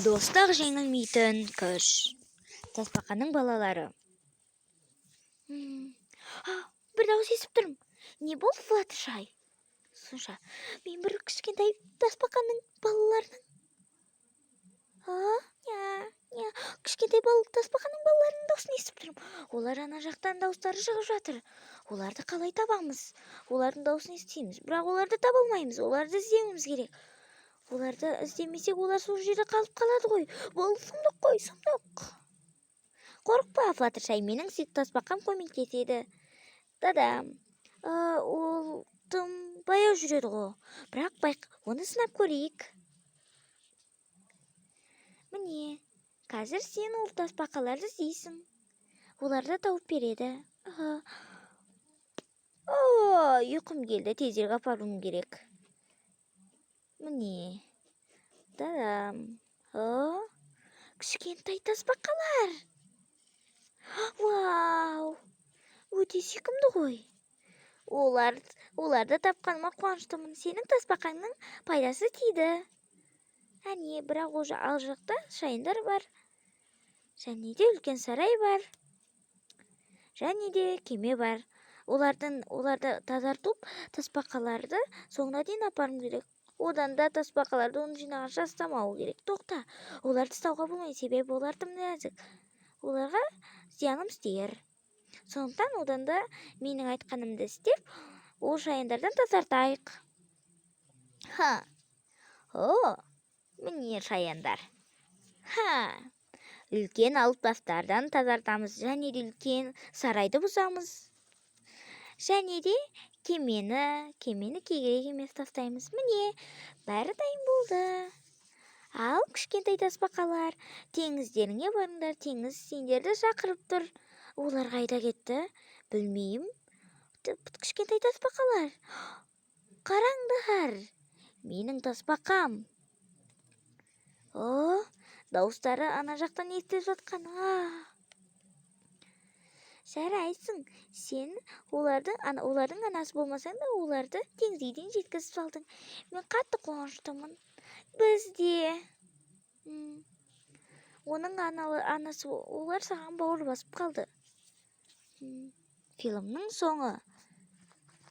Достық — жеңілмейтін күш. Тасбақаның балалары. А, бір дауыс естіп тұрмын. Не болды, Флаттершай? Сонша мен бір кішкентай тасбақаның балаларының, а, ня, ня, кішкентай тасбақаның балаларының дауысын естіп тұрмын. Олар ана жақтан дауыстары шығып жатыр. Оларды қалай табамыз? Олардың дауысын естиміз, бірақ оларды таба алмаймыз. Оларды іздеуіміз керек. Оларды іздемесек, олар сол жерде қалып қалады ғой. Бұл сұмдық қой, сұмдық! Қорықпа, Флаттершай, менің сүйікті тасбақам көмектеседі. Дадам, ол тым баяу жүреді ғой, бірақ оны сынап көрейік. Міне, қазір сен ол тасбақаларды іздейсің, оларды тауып береді. О, ұйқым келді, тезірек апаруым керек. Міне, дадам. О, кішкентай тасбақалар! Вау, өте сүйкімді ғой олар! Оларды тапқаныма қуаныштымын. Сенің тасбақаңның пайдасы тиді. Әне, бірақ ол ал жақта шаяндар бар және де үлкен сарай бар және де кеме бар. Оларды тазартып, тасбақаларды соңына дейін апаруым керек. Одан да тасбақаларды оны жинағанша ұстамау керек. Тоқта, оларды ұстауға болмайды, себебі олар тым нәзік, оларға зиянымыз тиер. Сондықтан одан да менің айтқанымды істеп, ол шаяндардан тазартайық. Ха, о, міне шаяндар. Ха, үлкен алып тастардан тазартамыз және де үлкен сарайды бұзамыз және де кемені керек емес тастаймыз. Міне, бәрі дайын болды. Ал, кішкентай тасбақалар, теңіздеріңе барыңдар, теңіз сендерді шақырып тұр. Олар қайда кетті, білмеймін. Кішкентай тасбақалар, қараңдар, менің тасбақам! О, дауыстары ана жақтан естіліп жатқан. А, жарайсың сен! Олардың анасы болмасаң да, оларды теңізге дейін жеткізіп салдың. Мен қатты қуаныштымын. Біз де оның анасы, олар саған бауыр басып қалды. Фильмнің соңы.